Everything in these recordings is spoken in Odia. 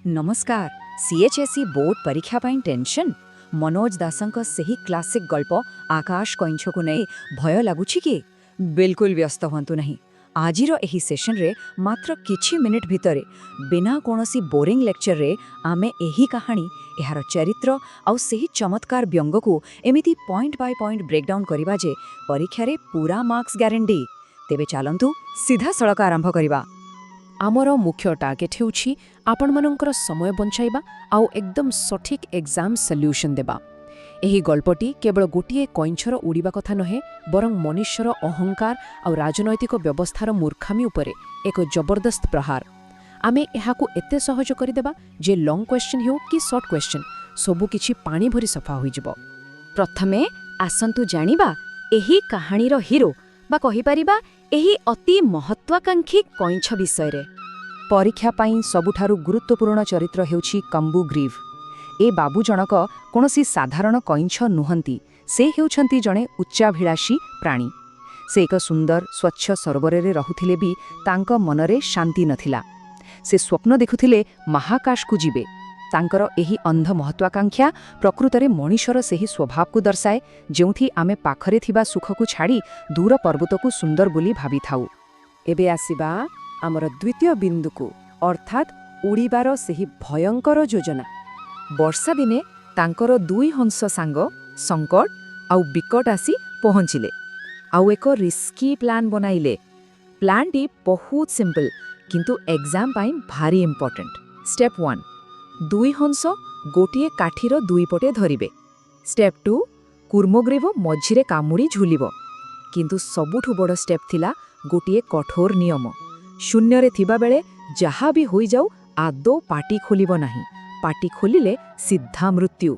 ନମସ୍କାର। ସିଏଚଏସଇ ବୋର୍ଡ ପରୀକ୍ଷା ପାଇଁ ଟେନସନ୍? ମନୋଜ ଦାସଙ୍କ ସେହି କ୍ଲାସିକ୍ ଗଳ୍ପ ଆକାଶ କଇଁଛକୁ ନେଇ ଭୟ ଲାଗୁଛି କି? ବିଲକୁଲ ବ୍ୟସ୍ତ ହୁଅନ୍ତୁ ନାହିଁ। ଆଜିର ଏହି ସେସନରେ ମାତ୍ର କିଛି ମିନିଟ୍ ଭିତରେ, ବିନା କୌଣସି ବୋରିଂ ଲେକ୍ଚରରେ ଆମେ ଏହି କାହାଣୀ, ଏହାର ଚରିତ୍ର ଆଉ ସେହି ଚମତ୍କାର ବ୍ୟଙ୍ଗକୁ ଏମିତି ପଏଣ୍ଟ ବାଇ ପଏଣ୍ଟ ବ୍ରେକ୍ଡାଉନ୍ କରିବା ଯେ ପରୀକ୍ଷାରେ ପୁରା ମାର୍କସ୍ ଗ୍ୟାରେଣ୍ଟି। ତେବେ ଚାଲନ୍ତୁ, ସିଧାସଳଖ ଆରମ୍ଭ କରିବା। ଆମର ମୁଖ୍ୟ ଟାର୍ଗେଟ୍ ହେଉଛି ଆପଣମାନଙ୍କର ସମୟ ବଞ୍ଚାଇବା ଆଉ ଏକଦମ ସଠିକ୍ ଏକ୍ଜାମ୍ ସଲ୍ୟୁସନ୍ ଦେବା। ଏହି ଗଳ୍ପଟି କେବଳ ଗୋଟିଏ କଇଁଛର ଉଡ଼ିବା କଥା ନୁହେଁ, ବରଂ ମନୁଷ୍ୟର ଅହଙ୍କାର ଆଉ ରାଜନୈତିକ ବ୍ୟବସ୍ଥାର ମୂର୍ଖାମି ଉପରେ ଏକ ଜବରଦସ୍ତ ପ୍ରହାର। ଆମେ ଏହାକୁ ଏତେ ସହଜ କରିଦେବା ଯେ ଲଙ୍ଗ୍ କ୍ୱେଶ୍ଚନ୍ ହେଉ କି ସର୍ଟ କ୍ୱେଶ୍ଚନ୍, ସବୁକିଛି ପାଣି ଭଳି ସଫା ହୋଇଯିବ। ପ୍ରଥମେ ଆସନ୍ତୁ ଜାଣିବା ଏହି କାହାଣୀର ହିରୋ ବା କହିପାରିବା ଏହି ଅତି ମହତ୍ୱାକାଂକ୍ଷୀ କଇଁଛ ବିଷୟରେ। ପରୀକ୍ଷା ପାଇଁ ସବୁଠାରୁ ଗୁରୁତ୍ୱପୂର୍ଣ୍ଣ ଚରିତ୍ର ହେଉଛି କମ୍ବୁଗ୍ରୀଭ୍। ଏ ବାବୁ ଜଣକ କୌଣସି ସାଧାରଣ କଇଁଛ ନୁହନ୍ତି। ସେ ହେଉଛନ୍ତି ଜଣେ ଉଚ୍ଚାଭିଳାଷୀ ପ୍ରାଣୀ। ସେ ଏକ ସୁନ୍ଦର ସ୍ୱଚ୍ଛ ସରୋବରରେ ରହୁଥିଲେ ବି ତାଙ୍କ ମନରେ ଶାନ୍ତି ନଥିଲା। ସେ ସ୍ୱପ୍ନ ଦେଖୁଥିଲେ ମହାକାଶକୁ ଯିବେ। ତାଙ୍କର ଏହି ଅନ୍ଧ ମହତ୍ୱାକାଂକ୍ଷା ପ୍ରକୃତରେ ମଣିଷର ସେହି ସ୍ୱଭାବକୁ ଦର୍ଶାଏ, ଯେଉଁଠି ଆମେ ପାଖରେ ଥିବା ସୁଖକୁ ଛାଡ଼ି ଦୂର ପର୍ବତକୁ ସୁନ୍ଦର ବୋଲି ଭାବିଥାଉ। ଏବେ ଆସିବା ଆମର ଦ୍ୱିତୀୟ ବିନ୍ଦୁକୁ, ଅର୍ଥାତ୍ ଉଡ଼ିବାର ସେହି ଭୟଙ୍କର ଯୋଜନା। ବର୍ଷା ଦିନେ ତାଙ୍କର ଦୁଇ ହଂସ ସାଙ୍ଗ ସଙ୍କଟ ଆଉ ବିକଟ ଆସି ପହଞ୍ଚିଲେ ଆଉ ଏକ ରିସ୍କି ପ୍ଲାନ୍ ବନାଇଲେ। ପ୍ଲାନ୍ଟି ବହୁତ ସିମ୍ପଲ୍, କିନ୍ତୁ ଏକ୍ଜାମ୍ ପାଇଁ ଭାରି ଇମ୍ପୋର୍ଟାଣ୍ଟ। ଷ୍ଟେପ୍ 1, ଦୁଇ ହଂସ ଗୋଟିଏ କାଠିର ଦୁଇ ପଟେ ଧରିବେ। ଷ୍ଟେପ୍ 2, କୂର୍ମଗ୍ରୀବ ମଝିରେ କାମୁଡ଼ି ଝୁଲିବ। କିନ୍ତୁ ସବୁଠୁ ବଡ଼ ଷ୍ଟେପ୍ ଥିଲା ଗୋଟିଏ କଠୋର ନିୟମ: ଶୂନ୍ୟରେ ଥିବାବେଳେ ଯାହା ବି ହୋଇଯାଉ, ଆଦୌ ପାଟି ଖୋଲିବ ନାହିଁ। ପାଟି ଖୋଲିଲେ ସିଧା ମୃତ୍ୟୁ।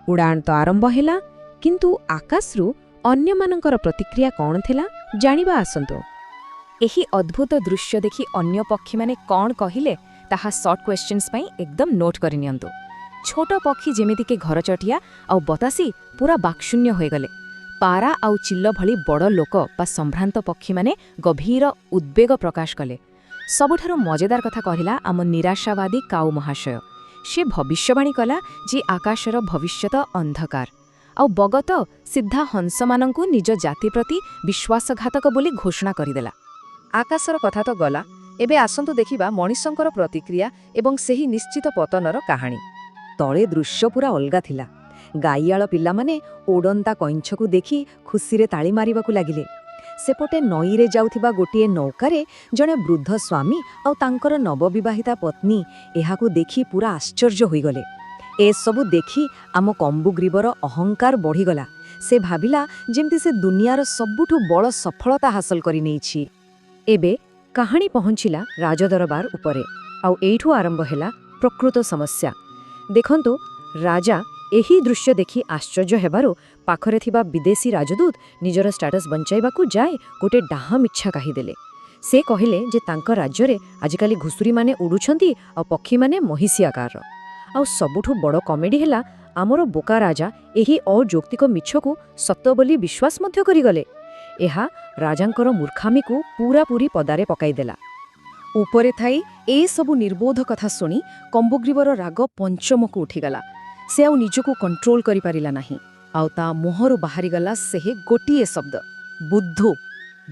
ଉଡ଼ାଣ ତ ଆରମ୍ଭ ହେଲା, କିନ୍ତୁ ଆକାଶରୁ ଅନ୍ୟମାନଙ୍କର ପ୍ରତିକ୍ରିୟା କ'ଣ ଥିଲା, ଜାଣିବା ଆସନ୍ତୁ। ଏହି ଅଦ୍ଭୁତ ଦୃଶ୍ୟ ଦେଖି ଅନ୍ୟ ପକ୍ଷୀମାନେ କ'ଣ କହିଲେ, ତାହା ସର୍ଟ କ୍ୱେଶ୍ଚନ୍ସ ପାଇଁ ଏକଦମ ନୋଟ୍ କରିନିଅନ୍ତୁ। ଛୋଟ ପକ୍ଷୀ ଯେମିତିକି ଘରଚଟିଆ ଆଉ ବତାସି ପୁରା ବାକ୍ଶୂନ୍ୟ ହୋଇଗଲେ। ପାରା ଆଉ ଚିଲ ଭଳି ବଡ଼ ଲୋକ ବା ସମ୍ଭ୍ରାନ୍ତ ପକ୍ଷୀମାନେ ଗଭୀର ଉଦ୍ବେଗ ପ୍ରକାଶ କଲେ। ସବୁଠାରୁ ମଜେଦାର କଥା କହିଲା ଆମ ନିରାଶାବାଦୀ କାଉ ମହାଶୟ। ସେ ଭବିଷ୍ୟବାଣୀ କଲା ଯେ ଆକାଶର ଭବିଷ୍ୟତ ଅନ୍ଧକାର। ଆଉ ବଗ ତ ସିଧା ହଂସମାନଙ୍କୁ ନିଜ ଜାତି ପ୍ରତି ବିଶ୍ୱାସଘାତକ ବୋଲି ଘୋଷଣା କରିଦେଲା। ଆକାଶର କଥା ତ ଗଲା, ଏବେ ଆସନ୍ତୁ ଦେଖିବା ମଣିଷଙ୍କର ପ୍ରତିକ୍ରିୟା ଏବଂ ସେହି ନିଶ୍ଚିତ ପତନର କାହାଣୀ। ତଳେ ଦୃଶ୍ୟ ପୁରା ଅଲଗା ଥିଲା। ଗାଇଆଳ ପିଲାମାନେ ଉଡ଼ନ୍ତା କଇଁଛକୁ ଦେଖି ଖୁସିରେ ତାଳି ମାରିବାକୁ ଲାଗିଲେ। ସେପଟେ ନଈରେ ଯାଉଥିବା ଗୋଟିଏ ନୌକାରେ ଜଣେ ବୃଦ୍ଧ ସ୍ୱାମୀ ଆଉ ତାଙ୍କର ନବବିବାହିତା ପତ୍ନୀ ଏହାକୁ ଦେଖି ପୁରା ଆଶ୍ଚର୍ଯ୍ୟ ହୋଇଗଲେ। ଏସବୁ ଦେଖି ଆମ କମ୍ବୁଗ୍ରୀବର ଅହଙ୍କାର ବଢ଼ିଗଲା। ସେ ଭାବିଲା ଯେମିତି ସେ ଦୁନିଆର ସବୁଠୁ ବଡ଼ ସଫଳତା ହାସଲ କରିନେଇଛି। ଏବେ କାହାଣୀ ପହଞ୍ଚିଲା ରାଜଦରବାର ଉପରେ, ଆଉ ଏଇଠୁ ଆରମ୍ଭ ହେଲା ପ୍ରକୃତ ସମସ୍ୟା। ଦେଖନ୍ତୁ, ରାଜା ଏହି ଦୃଶ୍ୟ ଦେଖି ଆଶ୍ଚର୍ଯ୍ୟ ହେବାରୁ ପାଖରେ ଥିବା ବିଦେଶୀ ରାଜଦୂତ ନିଜର ଷ୍ଟାଟସ୍ ବଞ୍ଚାଇବାକୁ ଯାଇ ଗୋଟେ ଡାହା ମିଛା କହିଦେଲେ। ସେ କହିଲେ ଯେ ତାଙ୍କ ରାଜ୍ୟରେ ଆଜିକାଲି ଘୁଷୁରୀମାନେ ଉଡ଼ୁଛନ୍ତି ଆଉ ପକ୍ଷୀମାନେ ମହିଷୀ ଆକାରର। ଆଉ ସବୁଠୁ ବଡ଼ କମେଡି ହେଲା, ଆମର ବୋକା ରାଜା ଏହି ଅଯୌକ୍ତିକ ମିଛକୁ ସତ ବୋଲି ବିଶ୍ୱାସ ମଧ୍ୟ କରିଗଲେ। ଏହା ରାଜାଙ୍କର ମୂର୍ଖାମିକୁ ପୂରାପୂରି ପଦାରେ ପକାଇଦେଲା। ଉପରେ ଥାଇ ଏସବୁ ନିର୍ବୋଧ କଥା ଶୁଣି କମ୍ବୁଗ୍ରୀବର ରାଗ ପଞ୍ଚମକୁ ଉଠିଗଲା। ସେ ଆଉ ନିଜକୁ କଣ୍ଟ୍ରୋଲ କରିପାରିଲା ନାହିଁ, ଆଉ ତା ମୁହଁରୁ ବାହାରିଗଲା ସେହି ଗୋଟିଏ ଶବ୍ଦ, "ବୁଦ୍ଧୁ"।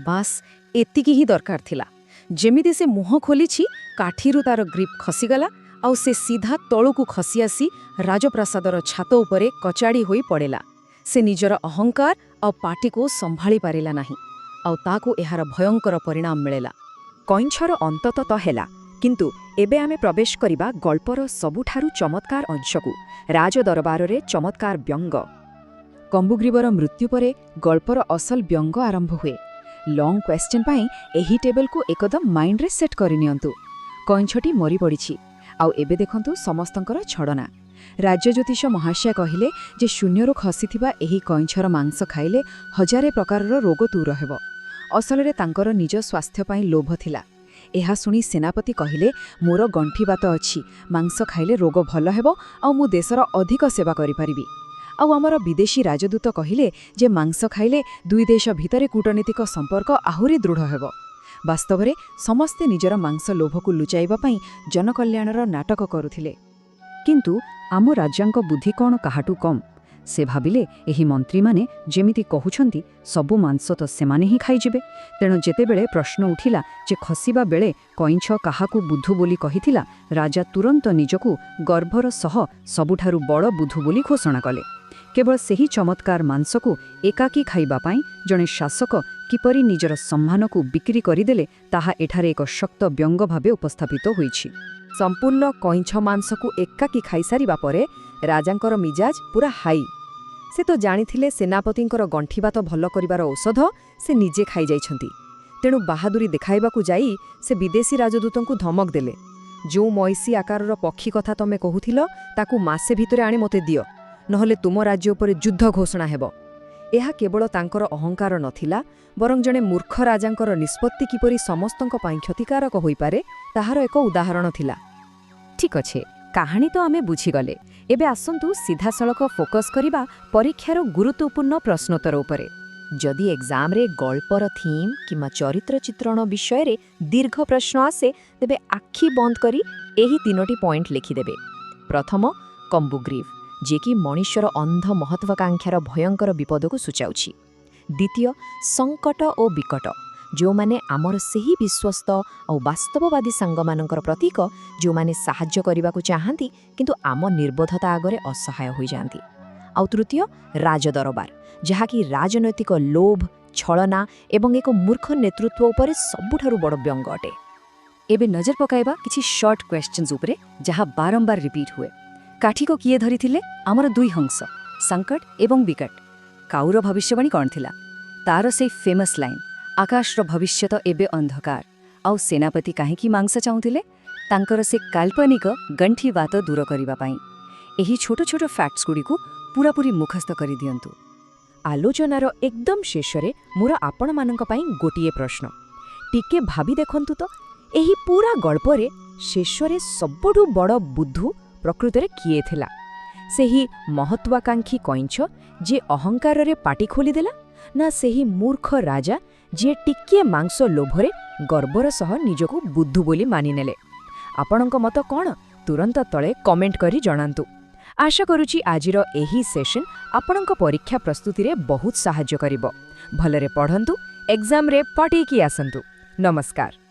ବାସ୍, ଏତିକି ହିଁ ଦରକାର ଥିଲା। ଯେମିତି ସେ ମୁହଁ ଖୋଲିଛି, କାଠିରୁ ତାର ଗ୍ରିପ୍ ଖସିଗଲା ଆଉ ସେ ସିଧା ତଳକୁ ଖସି ଆସି ରାଜପ୍ରାସାଦର ଛାତ ଉପରେ କଚାଡ଼ି ହୋଇ ପଡ଼ିଲା। ସେ ନିଜର ଅହଙ୍କାର ଆଉ ପାଟିକୁ ସମ୍ଭାଳି ପାରିଲା ନାହିଁ, ଆଉ ତାକୁ ଏହାର ଭୟଙ୍କର ପରିଣାମ ମିଳିଲା। କଇଁଛର ଅନ୍ତ ତ ହେଲା, କିନ୍ତୁ ଏବେ ଆମେ ପ୍ରବେଶ କରିବା ଗଳ୍ପର ସବୁଠାରୁ ଚମତ୍କାର ଅଂଶକୁ, ରାଜଦରବାରରେ ଚମତ୍କାର ବ୍ୟଙ୍ଗ। କମ୍ବୁଗ୍ରୀବର ମୃତ୍ୟୁ ପରେ ଗଳ୍ପର ଅସଲ ବ୍ୟଙ୍ଗ ଆରମ୍ଭ ହୁଏ। ଲଙ୍ଗ କ୍ୱେଶ୍ଚନ୍ ପାଇଁ ଏହି ଟେବଲକୁ ଏକଦମ ମାଇଣ୍ଡରେ ସେଟ୍ କରିନିଅନ୍ତୁ। କଇଁଛଟି ମରିପଡ଼ିଛି, ଆଉ ଏବେ ଦେଖନ୍ତୁ ସମସ୍ତଙ୍କର ଛଳନା। ରାଜ୍ୟ ଜ୍ୟୋତିଷ ମହାଶୟ କହିଲେ ଯେ ଶୂନ୍ୟରୁ ଖସିଥିବା ଏହି କଇଁଛର ମାଂସ ଖାଇଲେ ହଜାରେ ପ୍ରକାରର ରୋଗ ଦୂର ହେବ। ଅସଲରେ ତାଙ୍କର ନିଜ ସ୍ୱାସ୍ଥ୍ୟ ପାଇଁ ଲୋଭ ଥିଲା। ଏହା ଶୁଣି ସେନାପତି କହିଲେ, "ମୋର ଗଣ୍ଠିବାତ ଅଛି, ମାଂସ ଖାଇଲେ ରୋଗ ଭଲ ହେବ ଆଉ ମୁଁ ଦେଶର ଅଧିକ ସେବା କରିପାରିବି।" ଆଉ ଆମର ବିଦେଶୀ ରାଜଦୂତ କହିଲେ ଯେ ମାଂସ ଖାଇଲେ ଦୁଇ ଦେଶ ଭିତରେ କୂଟନୀତିକ ସମ୍ପର୍କ ଆହୁରି ଦୃଢ଼ ହେବ। ବାସ୍ତବରେ ସମସ୍ତେ ନିଜର ମାଂସ ଲୋଭକୁ ଲୁଚାଇବା ପାଇଁ ଜନକଲ୍ୟାଣର ନାଟକ କରୁଥିଲେ। କିନ୍ତୁ ଆମ ରାଜାଙ୍କ ବୁଦ୍ଧି କ'ଣ କାହାଠୁ କମ୍? ସେ ଭାବିଲେ, ଏହି ମନ୍ତ୍ରୀମାନେ ଯେମିତି କହୁଛନ୍ତି, ସବୁ ମାଂସ ତ ସେମାନେ ହିଁ ଖାଇଯିବେ। ତେଣୁ ଯେତେବେଳେ ପ୍ରଶ୍ନ ଉଠିଲା ଯେ ଖସିବା ବେଳେ କଇଁଛ କାହାକୁ ବୁଦ୍ଧୁ ବୋଲି କହିଥିଲା, ରାଜା ତୁରନ୍ତ ନିଜକୁ ଗର୍ବର ସହ ସବୁଠାରୁ ବଡ଼ ବୁଦ୍ଧୁ ବୋଲି ଘୋଷଣା କଲେ। କେବଳ ସେହି ଚମତ୍କାର ମାଂସକୁ ଏକାକୀ ଖାଇବା ପାଇଁ ଜଣେ ଶାସକ କିପରି ନିଜର ସମ୍ମାନକୁ ବିକ୍ରି କରିଦେଲେ, ତାହା ଏଠାରେ ଏକ ଶକ୍ତ ବ୍ୟଙ୍ଗ ଭାବେ ଉପସ୍ଥାପିତ ହୋଇଛି। ସମ୍ପୂର୍ଣ୍ଣ କଇଁଛ ମାଂସକୁ ଏକାକୀ ଖାଇସାରିବା ପରେ ରାଜାଙ୍କର ମିଜାଜ ପୁରା ହାଇ। ସେ ତ ଜାଣିଥିଲେ ସେନାପତିଙ୍କର ଗଣ୍ଠିବାତ ଭଲ କରିବାର ଔଷଧ ସେ ନିଜେ ଖାଇଯାଇଛନ୍ତି। ତେଣୁ ବାହାଦୁରୀ ଦେଖାଇବାକୁ ଯାଇ ସେ ବିଦେଶୀ ରାଜଦୂତଙ୍କୁ ଧମକ ଦେଲେ, ଯେଉଁ ମଇଁଷି ଆକାରର ପକ୍ଷୀ କଥା ତମେ କହୁଥିଲ, ତାକୁ ମାସେ ଭିତରେ ଆଣି ମୋତେ ଦିଅ, ନହେଲେ ତୁମ ରାଜ୍ୟ ଉପରେ ଯୁଦ୍ଧ ଘୋଷଣା ହେବ। ଏହା କେବଳ ତାଙ୍କର ଅହଙ୍କାର ନଥିଲା, ବରଂ ଜଣେ ମୂର୍ଖ ରାଜାଙ୍କର ନିଷ୍ପତ୍ତି କିପରି ସମସ୍ତଙ୍କ ପାଇଁ କ୍ଷତିକାରକ ହୋଇପାରେ, ତାହାର ଏକ ଉଦାହରଣ ଥିଲା। ଠିକ୍ ଅଛି, କାହାଣୀ ତ ଆମେ ବୁଝିଗଲେ। ଏବେ ଆସନ୍ତୁ ସିଧାସଳଖ ଫୋକସ୍ କରିବା ପରୀକ୍ଷାର ଗୁରୁତ୍ୱପୂର୍ଣ୍ଣ ପ୍ରଶ୍ନୋତ୍ତର ଉପରେ। ଯଦି ଏକ୍ଜାମ୍ରେ ଗଳ୍ପର ଥିମ୍ କିମ୍ବା ଚରିତ୍ର ଚିତ୍ରଣ ବିଷୟରେ ଦୀର୍ଘ ପ୍ରଶ୍ନ ଆସେ, ତେବେ ଆଖି ବନ୍ଦ କରି ଏହି ତିନୋଟି ପଏଣ୍ଟ ଲେଖିଦେବେ। ପ୍ରଥମ, କମ୍ବୁଗ୍ରୀଭ, ଯିଏକି ମଣିଷର ଅନ୍ଧ ମହତ୍ୱାକାଂକ୍ଷାର ଭୟଙ୍କର ବିପଦକୁ ସୂଚାଉଛି। ଦ୍ୱିତୀୟ, ସଙ୍କଟ ଓ ବିକଟ, ଯେଉଁମାନେ ଆମର ସେହି ବିଶ୍ୱସ୍ତ ଆଉ ବାସ୍ତବବାଦୀ ସାଙ୍ଗମାନଙ୍କର ପ୍ରତୀକ, ଯେଉଁମାନେ ସାହାଯ୍ୟ କରିବାକୁ ଚାହାନ୍ତି କିନ୍ତୁ ଆମ ନିର୍ବୋଧତା ଆଗରେ ଅସହାୟ ହୋଇଯାଆନ୍ତି। ଆଉ ତୃତୀୟ, ରାଜଦରବାର, ଯାହାକି ରାଜନୈତିକ ଲୋଭ, ଛଳନା ଏବଂ ଏକ ମୂର୍ଖ ନେତୃତ୍ୱ ଉପରେ ସବୁଠାରୁ ବଡ଼ ବ୍ୟଙ୍ଗ ଅଟେ। ଏବେ ନଜର ପକାଇବା କିଛି ସର୍ଟ କ୍ୱେଶ୍ଚନ୍ସ ଉପରେ, ଯାହା ବାରମ୍ବାର ରିପିଟ୍ ହୁଏ। କାଠିକୁ କିଏ ଧରିଥିଲେ? ଆମର ଦୁଇ ହଂସ, ସଙ୍କଟ ଏବଂ ବିକଟ। କାଉର ଭବିଷ୍ୟବାଣୀ କ'ଣ ଥିଲା? ତାର ସେଇ ଫେମସ୍ ଲାଇନ୍, ଆକାଶର ଭବିଷ୍ୟତ ଏବେ ଅନ୍ଧକାର। ଆଉ ସେନାପତି କାହିଁକି ମାଂସ ଚାହୁଁଥିଲେ? ତାଙ୍କର ସେ କାଳ୍ପନିକ ଗଣ୍ଠିବାତ ଦୂର କରିବା ପାଇଁ। ଏହି ଛୋଟ ଛୋଟ ଫ୍ୟାକ୍ଟସଗୁଡ଼ିକୁ ପୁରାପୁରି ମୁଖସ୍ଥ କରିଦିଅନ୍ତୁ। ଆଲୋଚନାର ଏକଦମ ଶେଷରେ ମୋର ଆପଣମାନଙ୍କ ପାଇଁ ଗୋଟିଏ ପ୍ରଶ୍ନ। ଟିକେ ଭାବି ଦେଖନ୍ତୁ ତ, ଏହି ପୁରା ଗଳ୍ପରେ ଶେଷରେ ସବୁଠୁ ବଡ଼ ବୁଦ୍ଧୁ ପ୍ରକୃତରେ କିଏ ଥିଲା? ସେହି ମହତ୍ୱାକାଂକ୍ଷୀ କଇଁଛ, ଯିଏ ଅହଙ୍କାରରେ ପାଟି ଖୋଲିଦେଲା, ନା ସେହି ମୂର୍ଖ ରାଜା, ଯିଏ ଟିକିଏ ମାଂସ ଲୋଭରେ ଗର୍ବର ସହ ନିଜକୁ ବୁଦ୍ଧୁ ବୋଲି ମାନିନେଲେ? ଆପଣଙ୍କ ମତ କ'ଣ? ତୁରନ୍ତ ତଳେ କମେଣ୍ଟ କରି ଜଣାନ୍ତୁ। ଆଶା କରୁଛି ଆଜିର ଏହି ସେସନ୍ ଆପଣଙ୍କ ପରୀକ୍ଷା ପ୍ରସ୍ତୁତିରେ ବହୁତ ସାହାଯ୍ୟ କରିବ। ଭଲରେ ପଢ଼ନ୍ତୁ, ଏକ୍ଜାମ୍ରେ ପଟେଇକି ଆସନ୍ତୁ। ନମସ୍କାର।